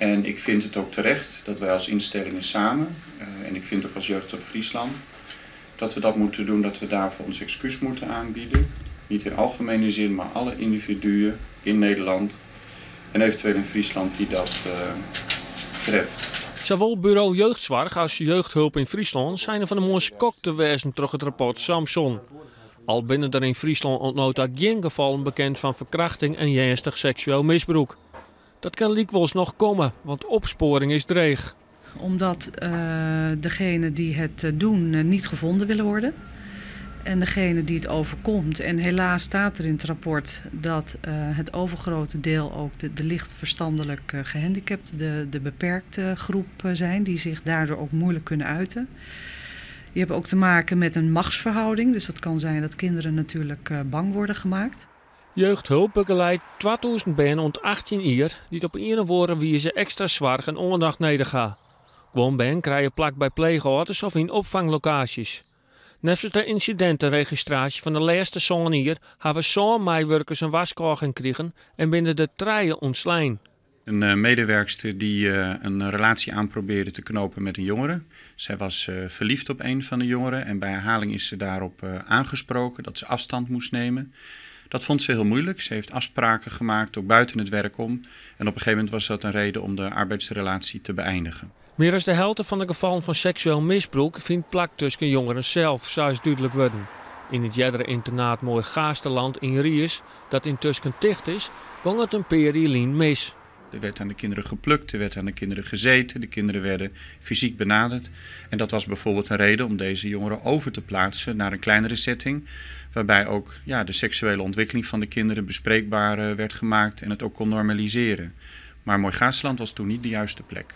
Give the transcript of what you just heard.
En ik vind het ook terecht dat wij als instellingen samen, en ik vind ook als Jeugdhulp Friesland, dat we dat moeten doen, dat we daarvoor ons excuus moeten aanbieden. Niet in algemene zin, maar alle individuen in Nederland en eventueel in Friesland die dat treft. Sawol Buro Jeugdsoarch as Jeugdhulp yn Fryslân seine fan 'e moarn skokt te wêzen troch it rapport Samson. Al binne der yn Fryslân oant no ta gjin gefallen bekend fan ferkrachting en earnstich seksueel misbrûk. Dat kin lykwols noch komme, want opspoaring is dreech. Omdat degene die het doen niet gevonden willen worden. En degene die het overkomt, en helaas staat er in het rapport dat het overgrote deel ook de licht verstandelijk gehandicapten, de beperkte groep zijn, die zich daardoor ook moeilijk kunnen uiten. Je hebt ook te maken met een machtsverhouding, dus dat kan zijn dat kinderen natuurlijk bang worden gemaakt. Jeugdhulp begeleidt 2000 bern oant 18 jier dy't op ien of oare wize ekstra soarch en oandacht nedich ha. Guon bern krije plak by pleechâlders of yn opfanglokaasjes. Neffens de ynsidinteregistraasje fan de lêste 7 jier hawwe 7 meiwurkers in warskôging krigen en binne der 3 ûntslein. Een medewerkster die een relatie aan probeerde te knopen met een jongere. Zij was verliefd op een van de jongeren en bij herhaling is ze daarop aangesproken dat ze afstand moest nemen. Dat vond ze heel moeilijk. Ze heeft afspraken gemaakt, ook buiten het werk om. En op een gegeven moment was dat een reden om de arbeidsrelatie te beëindigen. Mear as de helte fan de gefallen fan seksueel misbrûk fynt plak tusken jongeren sels, sa is dúdlik wurden. Yn it eardere ynternaat Mooi Gaasterland yn Riis, dat yntusken ticht is, gong it in pear jier lyn mis. Er werd aan de kinderen geplukt, er werd aan de kinderen gezeten, de kinderen werden fysiek benaderd. En dat was bijvoorbeeld een reden om deze jongeren over te plaatsen naar een kleinere setting. Waarbij ook de seksuele ontwikkeling van de kinderen bespreekbaar werd gemaakt en het ook kon normaliseren. Maar Mooi Gaasterland was toen niet de juiste plek.